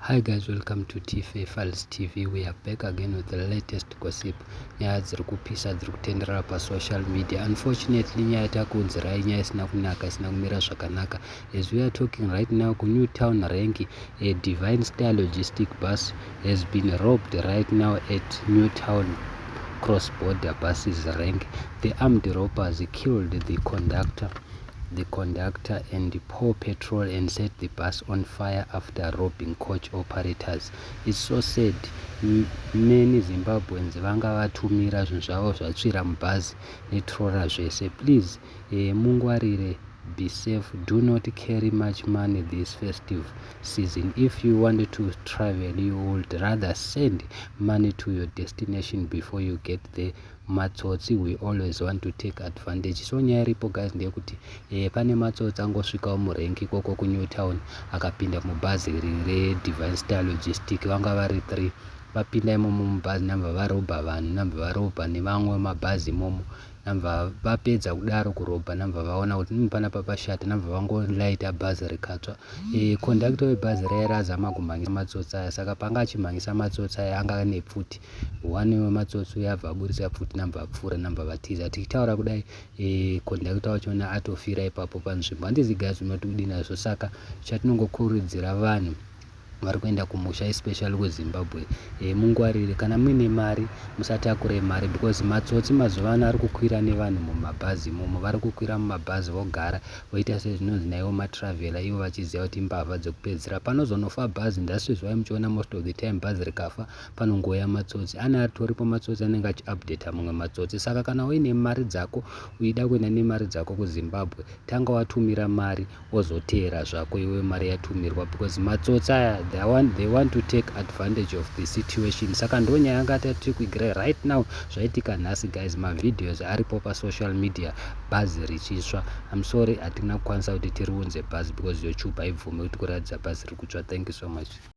Hi guys, welcome to TFA Files TV. We are back again with the latest gossip. Nyaya dziri kupisa dziri kutenderera pasocial media. Unfortunately, nyaya takuunzirai nyaya isina kunaka, isina kumira zvakanaka. As we are talking right now, kuNew Town Rank, a Divine Star Logistic bus has been robbed right now at New Town cross-border buses rank. The armed robbers killed the conductor and pour petrol and set the bus on fire after robbing coach operators. It's so sad. Many Zimbabweans vanga vatumira zvinhu zvavo zvatsvira mubhazi netrora zvese. Please, mungwarire, be safe. Do not carry much money this festive season. If you want to travel, you would rather send money to your destination before you get there. Matsotsi, we always want to take advantage. So nyaya iripo, guys, ndeyekuti pane matsotsi angosvikawo murenki ikoko kuNew Town, akapinda mubhazi reDivine Star Logistic. Vanga vari 3. Vapinda imomo mubhazi, nambva varobha vanhu, nambva varobha nevamwe mabhazi imomo. Nambva vapedza kudaro kurobha, nambva vaona kuti panapa pashata, nambva vangolaita bhazi rikatsva. Kondakta webhazi raya razama kumhanyisa matsotsi aya. Saka panga achimhanyisa matsotsi aya, anga ane pfuti. One wematsotsi uyo abva aburisa pfuti, nambva apfuura, nambva vatiza. Tichitaura kudai, kondakta wachona atofira ipapo panzvimbo. Handizi, guys, unoti kudini nazvo? Saka chatinongokurudzira vanhu vari kuenda kumusha, especially kuZimbabwe, mungwarire. Kana muine mari, musatakure mari, because matsotsi mazuva ano ari kukwira nevanhu mumabhazi imomo. Vari kukwira mumabhazi, vogara, voita sezvinonzi naivo matraveller, ivo vachiziva kuti mbavha dzekupedzisira. Panozonofa bhazi, ndasizvai muchiona most of the time bhazi rikafa panongouya matsotsi ane atoripo. Matsotsi anenge achiupdata mamwe matsotsi. Saka kana uine mari dzako, uida kuenda nemari dzako kuZimbabwe, tanga watumira mari, wozoteera zvako iwe mari yatumirwa, because matsotsi aya, they want to take advantage of the situation. Saka ndo nyaya yanga tati kuigirai right now. Zvaitika nhasi, guys. Mavideos aripo pasocial media, bhazi richitsva. I'm sorry, hatina kukwanisa kuti tiriunze bhazi because YouTube haibvumi kuti kuratidza bhazi riri kutsva. Thank you so much.